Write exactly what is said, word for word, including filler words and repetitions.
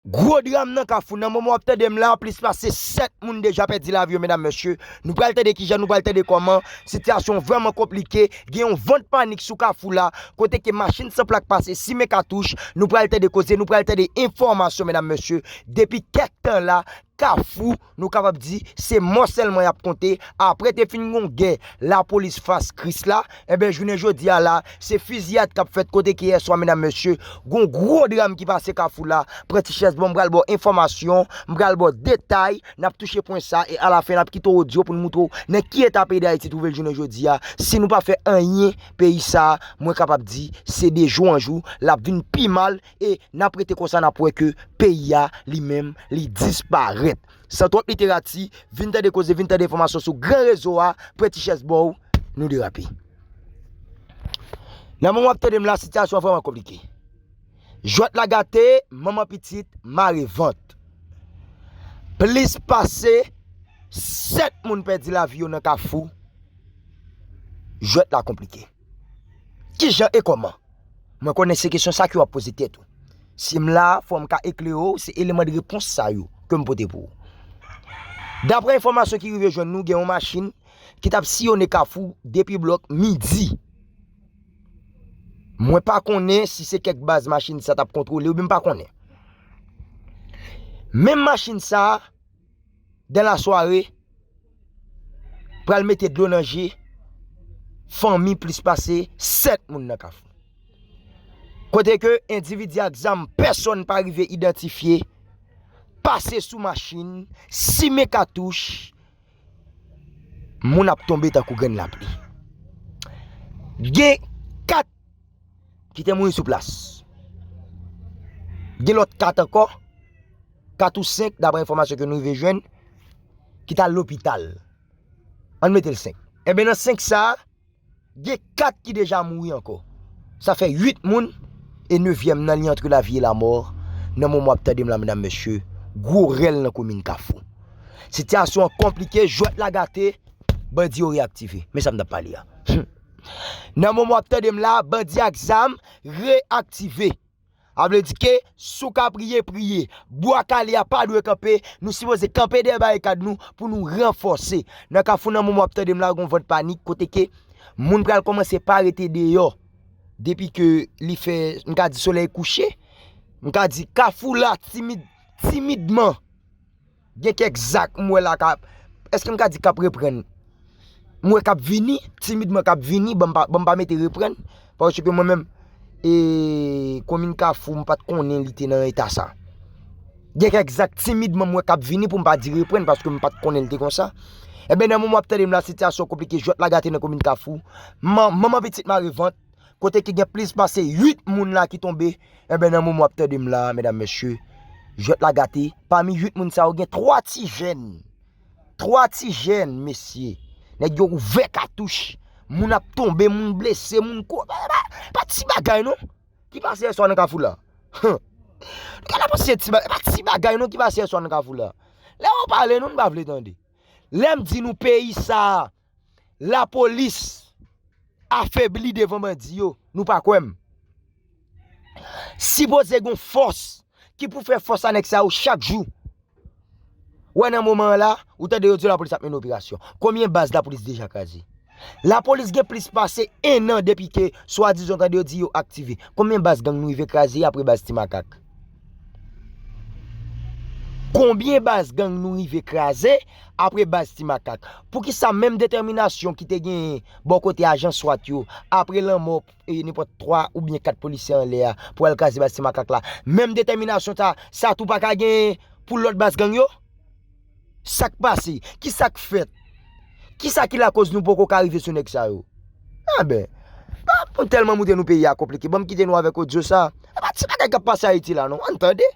Gwo dram nan Kafou, nan moman w ap tande m la, plis pase sèt moun deja pèdi lavi yo, medam, mesye. Nou pral tande kijan, nou pral tande kòman. Sitiyasyon vrèman konplike. Gen yon vant panik sou Kafou la, kote ke machin san plak pase, simen katouch. Nou pral tande koze, nou pral tande enfòmasyon, medam, mesye. Depi kèk tan la, Kafou, nou kapab di, se mò sèlman y ap konte. Apre te fin gon gè lapolis fas Krisla, enben, jounen jodi a la, se fiziyad k ap fèt kote ke yèswa, medam, mesye, gon gwo dram ki pase Kafou la. Pran ti chèz, bon, m pral ba w enfòmasyon, m pral ba w detay, n ap touche pwen sa, e alafen, n ap kite w odyo pou n moutre w nan ki eta peyi Dayiti twouve l jounen jodi a. Si nou pa fè anyen, peyi sa, mwen kapab di, se de jou an jou, l ap vin pi mal, e n ap rete konsa, n ap wè ke peyi a, li menm, li disparèt. San twòp literati, vin tande koze, vin tande enfòmasyon sou gran rezo a, pran ti chèz ba w, nou derape. Nan moman w ap tande m la, sitiyasyon an vrèman konplike. Jwèt la gate, manman pitit, mare vant. Plis pase sèt moun pèdi lavi yo nan Kafou. Jwèt la konplike. Kijan e kòman? Mwen konnen se kesyon sa ke w ap poze tèt ou. Si m la, fò m ka eklere w, se eleman de repons sa yo ke m pote pou ou. Daprè enfòmasyon ki rive jwenn nou, gen yon machin ki t ap siyonnen Kafou depi blòk midi. Mwen pa konnen si se kèk baz machin sa t ap kontwole oubyen m pa konnen. Menm machin sa a, dan lasware, pral mete dlo nan je fanmi plis pase sèt moun nan Kafou. Kote ke endividi ak zam pèsonn pa rive idantifye pase sou machin, simen katouch, moun ap tonbe tankou grenn lapli. Gen kat ki te mouri sou plas. Gen lòt kat ankò, kat ou senk, daprè enfòmasyon ke nou rive jwenn, ki t al lopital. Ann mete l senk. Enben, nan senk sa a, gen kat ki deja mouri ankò. Sa fè uit moun, e nevyèm nan, li antre lavi e lamò. Nan moman w ap tande m la, medam, mesye, gwo rèl nan komin Kafou. Sitiyasyon an konplike, jwèt la gate, bandi yo reyaktive. Men sa m t ap pale a. Nan moman w ap tande m la, bandi ak zam reyaktive. A vle di ke, si w ka priye, priye. Bwa kale a pa dwe kanpe, nou sipoze kanpe dèyè barikad nou pou nou ranfòse. Nan Kafou, nan moman w ap tande m la, gon vant panik, kote ke moun pral kòmanse pa rete deyò. Depi ke li fè, m ka di solèy kouche, m ka di Kafou la, timid, timidman. Gen kèk zak m wè la k ap, èske m ka di k ap reprann? M wè k ap vini, timidman k ap vini, ban m pa, ban m pa mete reprann, paske mwen menm, e, komin Kafou, m pa t konnen li te nan eta sa. Gen kèk zak timidman m wè k ap vini pou m pa di reprann, paske m pa t konnen li te konsa. Enben, nan moman w ap tande m la, sitiyasyon konplike, jwèt la gate nan komin Kafou. Man-, manman pitit mare vant, kote ki gen plis pase uit moun la ki tonbe. Enben, nan moman w ap tande m la, medam, mesye, jwèt la gate. Pami uit moun sa yo, gen twa ti jèn. Twa ti jèn, mesye. Nèg yo ouvè katouch. Moun ap tonbe, moun blese, moun ko-, pa, pa, pa ti bagay non. Ki pase yèswa nan Kafou la? Hum. Nou ka la panse ti ba-, pa ti bagay non ki pase yèswa nan Kafou la. Lè yo pale, nou, nou pa vle tande. Lè m di nou peyi sa a, lapolis afebli devan bandi yo, nou pa kwè m. Sipoze gon fòs ki pou fè fòs a nèg sa yo chak jou. Wè nan moman an la, ou tande yo di lapolis ap mennen operasyon. Konbyen baz lapolis deja kraze? Lapolis gen plis pase en an depi ke swadizan tande yo di yo aktive. Konbyen baz gang nou rive kraze apre baz Ti Makak? Konbyen baz gang nou rive kraze apre baz Ti Makak? Poukisa menm detèminasyon ki te genyen bò kote ajan swat yo, apre lanmò, e, nenpòt twa oubyen kat polisye anlè a pou al kraze baz Ti Makak la, menm detèminasyon sa, sa tou pa ka genyen pou lòt baz gang yo? Sa k pase? Kisa k fèt? Kisa ki lakoz nou poko ka rive sou nèg sa yo? Enben, pa pou tèlman moutre nou peyi a konplike, ban m kite nou avèk odyo sa. E pa ti bagay k ap pase Ayiti la non. Ann tande.